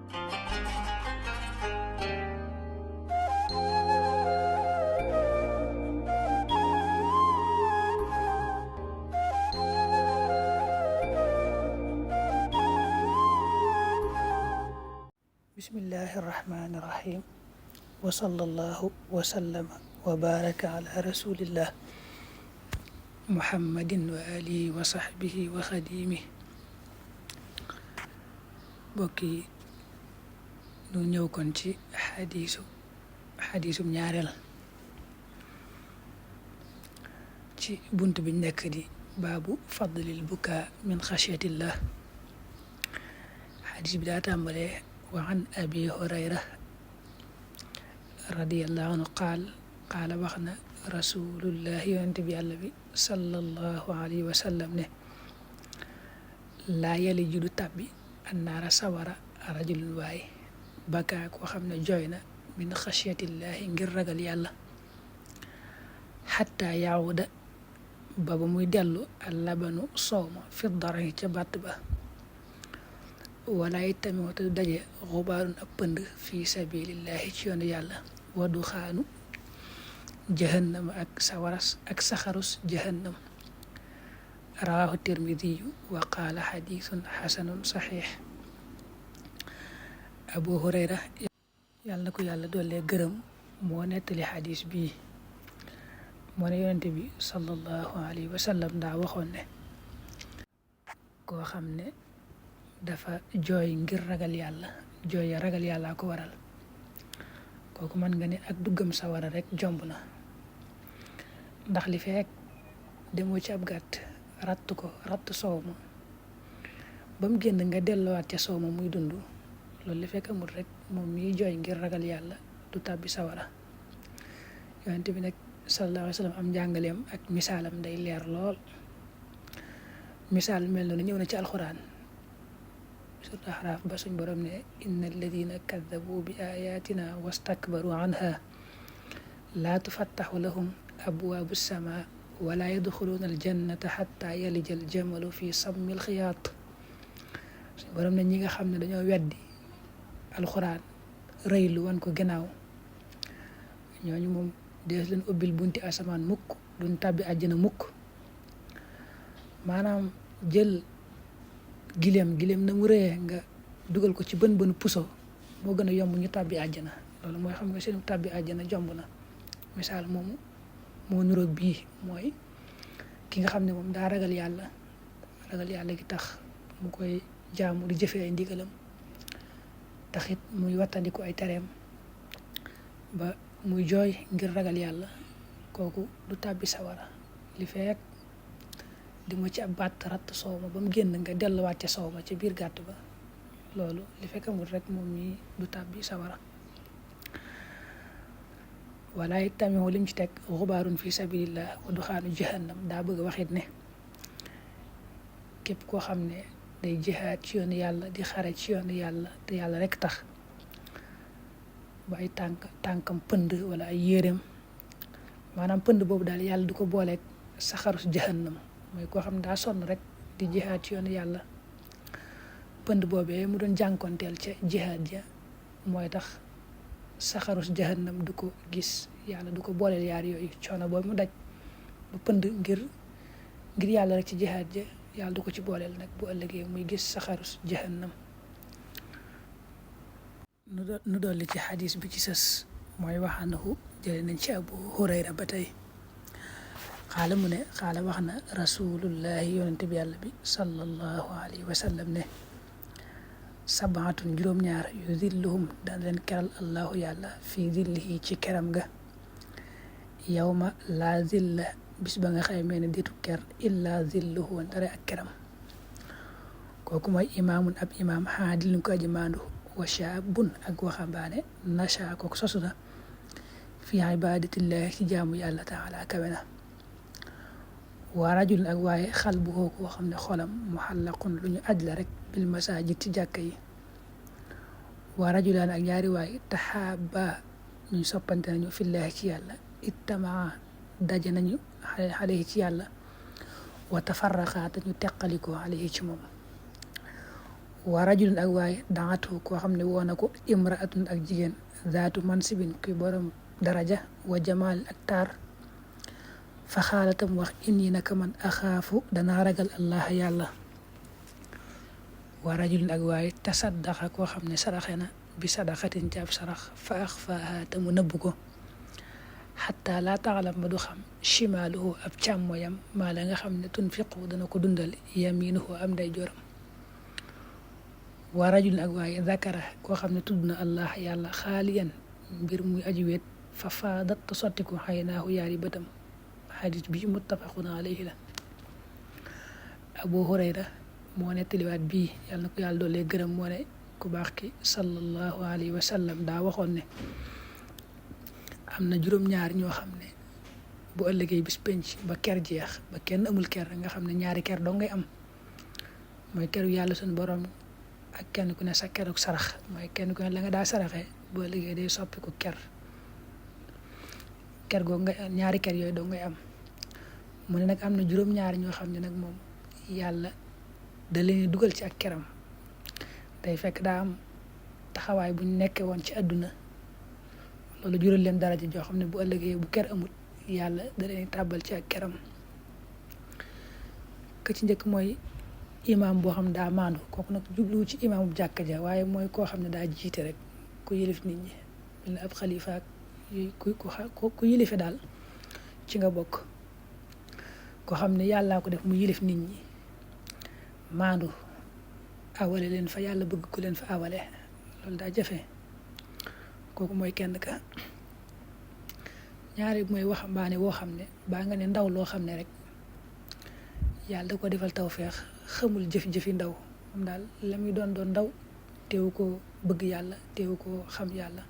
bismillahi irrahmani irrahim wa sallallahu wa sallama wa baraka ala rasulillah muhammadin wa alihi wa sahbihi wa xadimih. mbokk yi ñu ñëw kon ci xadiisum ñaareel ci bunt biñ nekk di baabu fadlil bukaa min xashyatillah. xadiis bi daa tàmbalee wa an abi hurayra radiyallahu anhu qaala wax na rasulullahi yonente bi yàlla bi sallallahu alayhi wa sallam ne laa yali ju du tàbbi annaara sawara rajulun waay bakaa koo xam ne jooy na min xashyatillahi ngir ragal yàlla xatta yaawuda ba muy dellu al labanu soow ma fi darahi ca bàtt ba wala itamit te du daje xubaarun ab pënd fi sabilillahi ci yoonu yàlla wadu xaanu jahannam ak saxarus jahannam. rawaahu tirmidiyu wa qaala xadiisun xasanun saxiix. abu hurayra yàlla na ko yàlla doole gërëm moo nettali xadiis bii moo ne yonente bi sallallahu alayhi wa sallam daa waxoon ne koo xam ne dafa jooy ngir ragal yàlla jooy ya ragal yàlla ko waral kooku mën nga ne ak duggam sawara rek jomb na, ndax li fekk demoo ci ab gàtt ratt soow ma ba mu génn nga delluwaat ca soow ma muy dund, loolu li fekk amul rek moom miy jooy ngir ragal yàlla du tàbbi sawara. yonent bi nag sallallahu alayhi wa sallam am njàngaleem ak misaalam day leer lool. misaal mel noonu ñëw na ci alxuraan surat Ahraaf ba suñ borom ne inna alladina kaddabu bi ayatina wastakbaru anha laa tufattaxu lahum abwaabu sama wala yadxuluuna aljannata xatta yalija aljamalu fi sammil xiyaat. suñ borom ne ñi nga xam ne dañoo weddi alxuraan rëylu wan ko gannaaw ñooñu moom dees leen ubbil bunti asamaan mukk duñ tàbbi àjjana mukk. maanaam jël gileem na mu rëyee nga dugal ko ci bën puso moo gën a yomb ñu tàbbi àjjana. loolu mooy xam nga seen tàbbi àjjana jomb na. misaal moomu moo nuroog bii mooy ki nga xam ne moom daa ragal yàlla gi tax mu koy jaamu di jëfee ay ndigalam taxit muy wattandiku ay tereem ba muy jooy ngir ragal yàlla, kooku du tàbbi sawara li fekk di ma ci ab bàtt ratt soow ma ba mu génn nga delluwaat ca soow ma ca biir gàtt ba, loolu li fekk amul rek moom mii du tàbbi sawara. wala itamit lim ci teg xubaarun fi sabilillah wa duxaanu jahannam daa bëgg a waxit ne képp koo xam ne day jihaad ci yoonu yàlla di xare ci yoonu yàlla te yàlla rek tax ba ay tànkam pënd wala ay yéreem, maanaam pënd boobu daal yàlla du ko booleeg saxarus jahannam. mooy koo xam ne daa sonn rek di jihaad ci yoonu yàlla, pënd boobee mu doon jànkonteel ca jihaad ja mooy tax saxarus jahannam du ko gis, yàlla du ko booleel yaar yooyu. coono boobu mu daj ba pënd ngir yàlla rek ci jihaad ja yàlla du ko ci booleel nag bu ëllëgee muy gis saxarus jahannam. nu dolli ci xadis bi ci sës mooy waxanahu jële nañ ci abu hurayra ba tey xaala mu ne xaala wax na rasulullahi yonente bi yàlla bi sallallahu alayhi wa sallam ne sabaatun juróom-ñaar yu zilluhum dana leen keral allahu yàlla fii zillihi ci keram ga yawma laa zilla bis ba nga xamee ne ditu ker illa zilluhu ndare ak keram. kooku mooy imaamun ab imaam xaadilin ko aji maandu wa shaabun ak waxambaane nasha kooku sosu na fi ibadatillahi ci jaamu yàlla taala kawe na. waa rajul ak waaye xal bu koo koo xam ne xolam muxallaqun lu ñu aj la rek bil masajid ci jàkka yi. waa rajulaan ak ñaari waaye taxaaba ñu soppante nañu fillahi ci yàlla ittamaa daje nañu alayhi ci yàlla wa tafarraqa te ñu teqalikoo alayhi ci moom. wa rajulun ak waaye daatu koo xam ne woo na ko imraatun ak jigéen zaatu mansibin kuy borom daraja wa jamaal ak taar fa xaalatam wax inni naka man axaafu danaa ragal allah yàlla. wa rajulun ak waaye tasaddaqa koo xam ne saraxe na bi sadaqatin ci ab sarax fa axfaaha te mu nëbb ko xataa laa taxalam ba du xam chimaaluhu ab càmmoyam maa la nga xam ne tunfiqu dana ko dundal yaminuhu am nday joram. wa rajulun ak waaye zakara koo xam ne tudd na allah yàlla xaaliyan mbir muy aji wéet fa faadat te sottiku xaynaahu yaari bëtam. xadis bi muttafaqun alayhi la. Abu Hurayra moo nettaliwaat bii yàlla na ko yàlla doolee gërëm moo ne ku baax ki sallallahu alayhi wa sallam daa waxoon ne am na juróom-ñaar ñoo xam ne bu ëllëgee bis penc ba ker jeex ba kenn amul ker nga xam ne ñaari ker doo ngay am mooy keru yàlla suñu borom ak kenn ku ne sa keruk sarax mooy kenn ku ne la nga daa saraxee bu ëllëgee day soppi ko ker googu nga ñaari ker yooyu doo ngay am. mu ne nag am na juróom-ñaar ñoo xam ne nag moom yàlla da leen dugal ci ak keram day fekk daa am taxawaay bu ñu nekkee woon ci àdduna loolu jural leen daraja joo xam ne bu ëllëgee bu ker amut yàlla da leen tàbbal ci ak keram. ka ci njëkk mooy imaam boo xam daa maandu kooku nag jubluwu ci imaamu jàkka ja waaye mooy koo xam ne daa jiite rek ku yilif nit ñi mel ne ab xalifa ak ku yilife daal ci nga bokk. koo xam ne yàllaa ko def mu yilif nit ñi maandu awale leen fa yàlla bëgg ku leen fa awale loolu daa jafe kooku mooy kenn ka. ñaari mooy waxambaane woo xam ne baa nga ne ndaw loo xam ne rek yàlla da ko defal tawfeex xamul jëf-jëfi ndaw moom daal la muy doon ndaw teewu ko bëgg yàlla teewu ko xam yàlla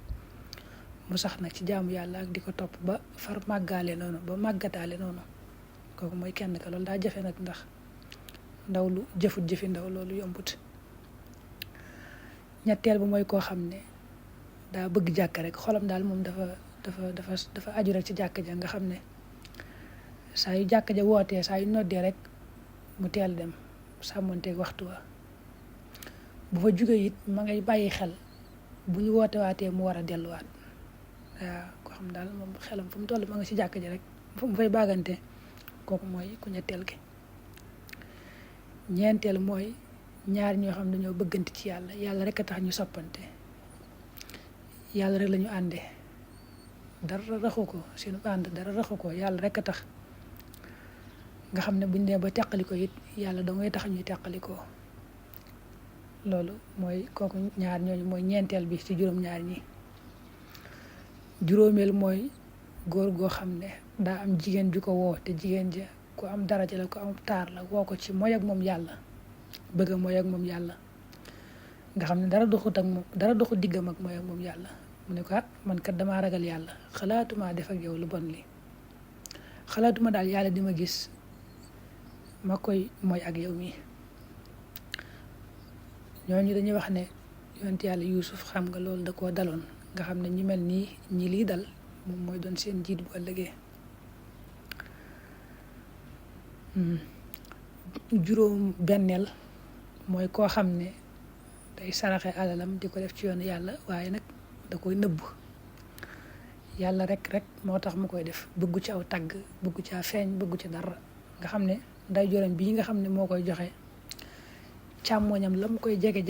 mu sax nag ci jaamu yàlla ak di ko topp ba far màggaale noonu ba màggataale noonu kooku mooy kenn ka. loolu daa jafe nag ndax ndaw lu jëfut jëfi ndaw loolu yombut. ñetteel ba mooy koo xam ne daa bëgg jàkk rek xolam daal moom dafa aju rek ci jàkk ja nga xam ne saa yu jàkk ja wootee saa yu noddee rek mu teel dem sàmmonteeg waxtu wa bu fa jógee it ma ngay bàyyi xel bu ñu woote waatee mu war a delluwaat. waaw koo xam daal moom xelam fu mu toll ma nga ci jàkk ja rek fu mu fay baagante kooku mooy ku ñetteel gi. ñeenteel mooy ñaar ñoo xam ne dañoo bëggante ci yàlla rek a tax ñu soppante yàlla rek lañu àndee dara raxu ko seenu ànd dara raxu ko yàlla rek a tax nga xam ne buñ dee ba teqali ko it yàlla da ngay tax ñuy teqali ko. loolu mooy kooku ñaar ñooñu mooy ñeenteel bi ci juróom-ñaar ñi. juróomeel mooy góor goo xam ne daa am jigéen ju ko woo te jigéen ja ku am daraja la ku am taar la woo ko ci mooy ak moom yàlla bëgg a mooy ak moom yàlla nga xam ne dara doxut diggam ak mooy ak moom yàlla mu ne ko man kat damaa ragal yàlla xalaatuma def ak yow lu bon li xalaatuma daal yàlla di ma gis ma koy mooy ak yow mi. ñooñu dañuy wax ne yonent yàlla Yuusuf xam nga loolu da koo daloon nga xam ne ñi mel nii ñi lii dal moom mooy doon seen jiit bu ëllëgee. juróom benneel mooy koo xam ne day saraxe alalam di ko def ci yoonu yàlla waaye nag da koy nëbb yàlla rek moo tax mu koy def bëggu ci aw tagg bëggu ci a feeñ bëggu ci dara nga xam ne nday joram bii nga xam ne moo koy joxe càmmooñam la mu koy jege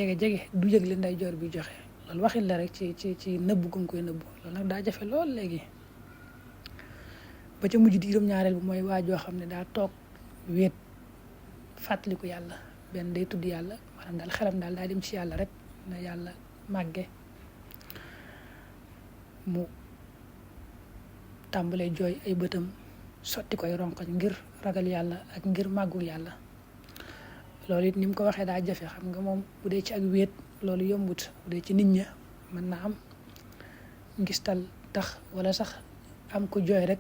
du yëg li nday jor bi joxe loolu waxin la rek ci nëbb gu mu koy nëbb loolu nag daa jafe lool léegi. ba ca mujj di juróom-ñaareel bi mooy waa joo xam ne daa toog wéet fàttaliku yàlla benn day tudd yàlla maanaam daal xelam daal daa dem ci yàlla rek na yàlla màgge mu tàmbalee jooy ay bëtam sotti koy ronkoñ ngir ragal yàlla ak ngir màggu yàlla. loolu it ni mu ko waxee daa jafe xam nga moom bu dee ci ak wéet loolu yombut bu dee ci nit ña mën na am ngistal tax wala sax am ko jooy rek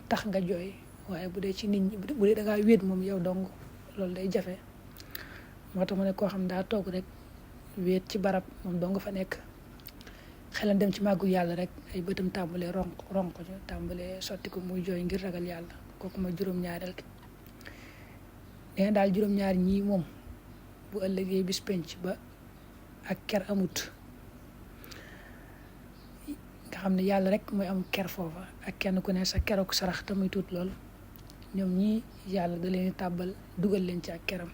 tax nga jooy waaye bu dee ci nit ñi bu dee da ngaa wéet moom yow dong loolu day jafe moo tax mu ne koo xam daa toog rek wéet ci barab moom dong fa nekk xelam dem ci màggu yàlla rek ay bëtam tàmbalee ronk tàmbalee sotti ko muy jooy ngir ragal yàlla kooku mooy juróom-ñaareel ki nee daal juróom-ñaar ñii moom bu ëllëgee bis penc ba ak ker amut nga xam ne yàlla rek mooy am ker foofa ak kenn ku ne sa keroog sarax te muy tuut lool ñoom ñii yàlla da leen tàbbal dugal leen ci ak keram